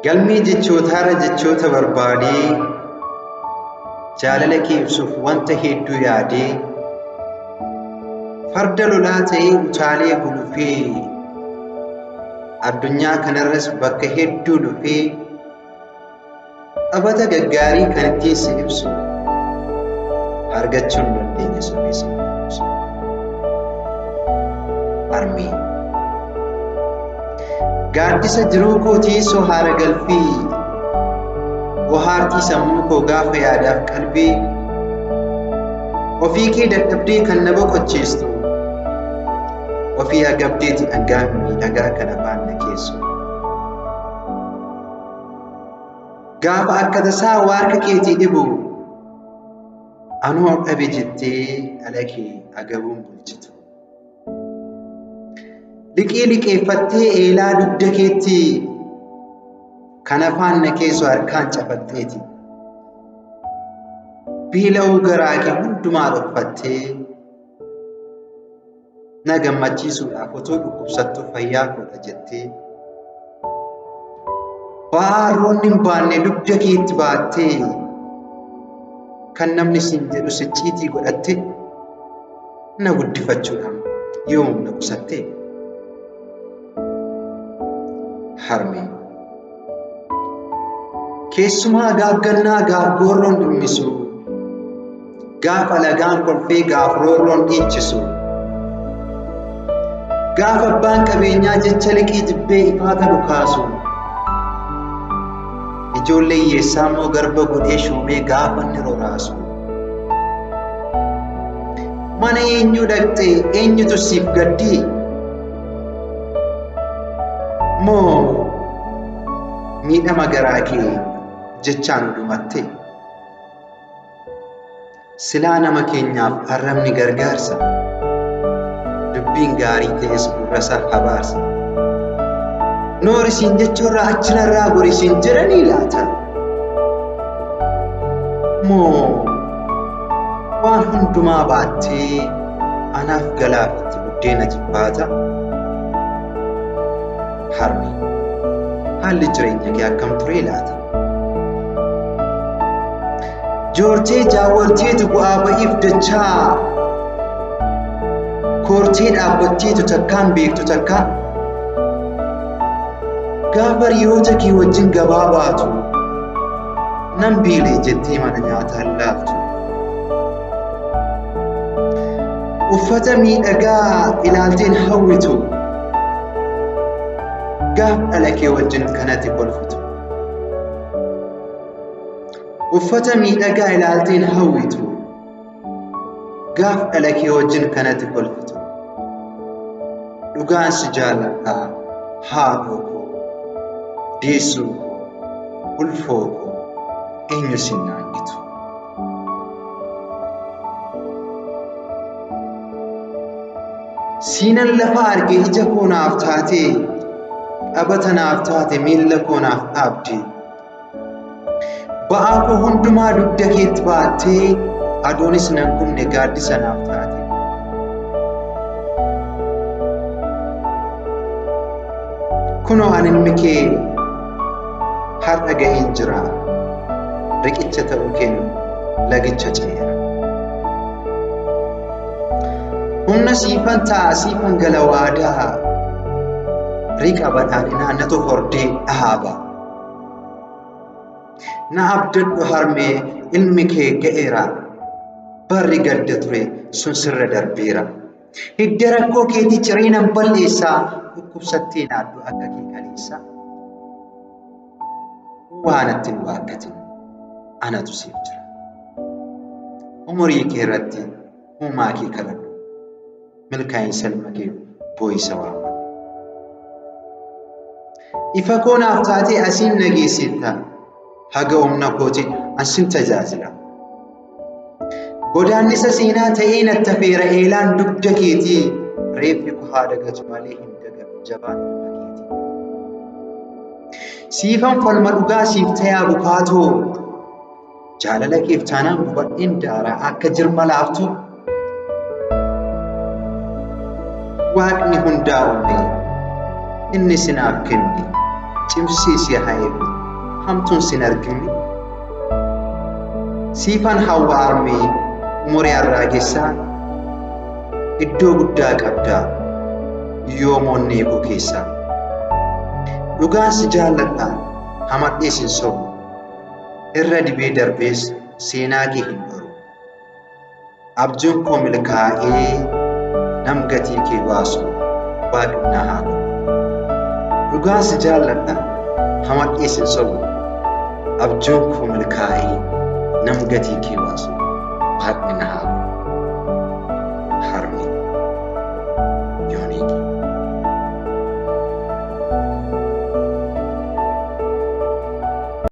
Galmee jechootaarra jechoota barbaadee jaalala kee ibsuuf wanta hedduu yaadee farda lolaa ta'ee utaalee gulufee addunyaa kanarras bakka hedduu dhufee qabata gaggaarii kan ittiin si ibsu argachuu hin dandeenye sobee si ibsu. Harmee. Gaaddisa jiruu koo teessoo haara galfii bohaartii sammuu koo gaafa yaadaaf qalbii ofii kee dadhabdee kan na boqochiistu ofii agabdeeti dhangaa miidhagaa kan afaan na keessu. Gaafa akka tasaa waa harka keetii dhibu anoo dhabe jettee dhala kee agabuun bulchitu. Liqii liqeeffattee eelaa dugda keetti kan afaan na keessu harkaan cafaxxeeti. Beela'uu garaa kee hundumaa dhokfattee na gammachiisuudhaaf otoo dhukkubsattuu fayyaa koodha jettee ba'aa harroonni hin baanne dugda keetti baattee kan namni siin jedhu sicciitii godhattee na guddifachuudhaan yoom na qusattee? Harmee. Keessumaa gaaf gannaa gaaf goorroon dhimmisu, gaaf alagaan kolfee gaaf roorroon dhiichisu, gaaf abbaan qabeenyaa jecha liqii jibbee ifaata dhukaasu, ijoollee hiyyeessaa immoo garba godhee shuumee gaafa inni roraasu. Mana eenyuu dhaqxee eenyutu siif gaddii? Moo miidhama garaa kee jechaan dhumatte? Silaa nama keenyaaf arrabni gargaarsa. Dubbiin gaarii ta'es gurrasaa habaarsa. Noori siin jechuurraa achinarraa gori siin jedhanii laata? Moo waan hundumaa baattee anaaf galaafatte buddeena jibbaata? Harmi haalli jireenya kee akkam turee laata? Joortee jaawwarteetu bu'aa ba'iif dachaa koortee dhaabbatteetu takkaan beektu takkaa gaafa hiriyoota kee wajjin gabaa baatu nan beelee jettee mana nyaataa laaltu. Uffata miidhagaa ilaalteen hawwitu gaaf dhala kee wajjin kanati kolfitu. Uffata miidhagaa ilaalteen hawwitu gaaf dhala kee wajjin kanati kolfitu. Dhugaan si jaalladha haadhoo koo deessuu koo ulfoo koo eenyu sin naangitu. Siinan lafa arge ija koo naaf taatee dhabata naaf taate miilla koo naaf dhaabde. Ba'aa koo hundumaa dugda keetti baattee aduunis nan gubne gaaddisa naaf taate. Kunoo ani ilmi kee har'a ga'een jira. Riqicha ta'uu keen lagicha ce'eera. Humna siifan ta'a siifan gala waadaa. Riqa badhaadhinaa natu hordee dhaaba. Na abdadhu harmee ilmi kee ga'eera. Barri gadda ture sun sirra darbeera. Hidda rakkoo keetii ciree nan balleessaa. Dhukkubsattee naaddu akka kee kaleessaa. Waa natti hin waakkatin anatu siif jira. Umurii kee irratti uumaa kee kadhadhu. Milkaa'insa ilma kee boo'isa waammadhu. Ifa koo naaf taatee asiin na geessetta. Haga humna kootiin an sin tajaajila. Godaannisa seenaa ta'ee natti hafeera eelaan dugda keetii. Reeffi koo haa dagatu malee hin dagadhu jabaan ilma keetii. Siifan falma dhugaa siif tayaa bukaatoo. Jaalala keef taanaan gubadheen daaraa akka jirma laaftuu. Waaqni hundaa uume Inni sinaaf kenne cimsii si haa eegu hamtuun sin arginni. Siifan hawwa harmee umurii harraagessaa iddoo guddaa qabdaa yoom onnee koo keessaa. Dhugaan si jaalladha hamadhees hin sobu irra dibee darbees seenaa kee hin dhoru. Abjuun koo milkaa'ee nam gatii kee baasu waaqni na haa godhu. Dhugaan si jaalladha hamadhees hin sobu abjuun koo milkaa'ee nam gatii kee baasu waaqni na haa godhu. Harmee Yooniiki.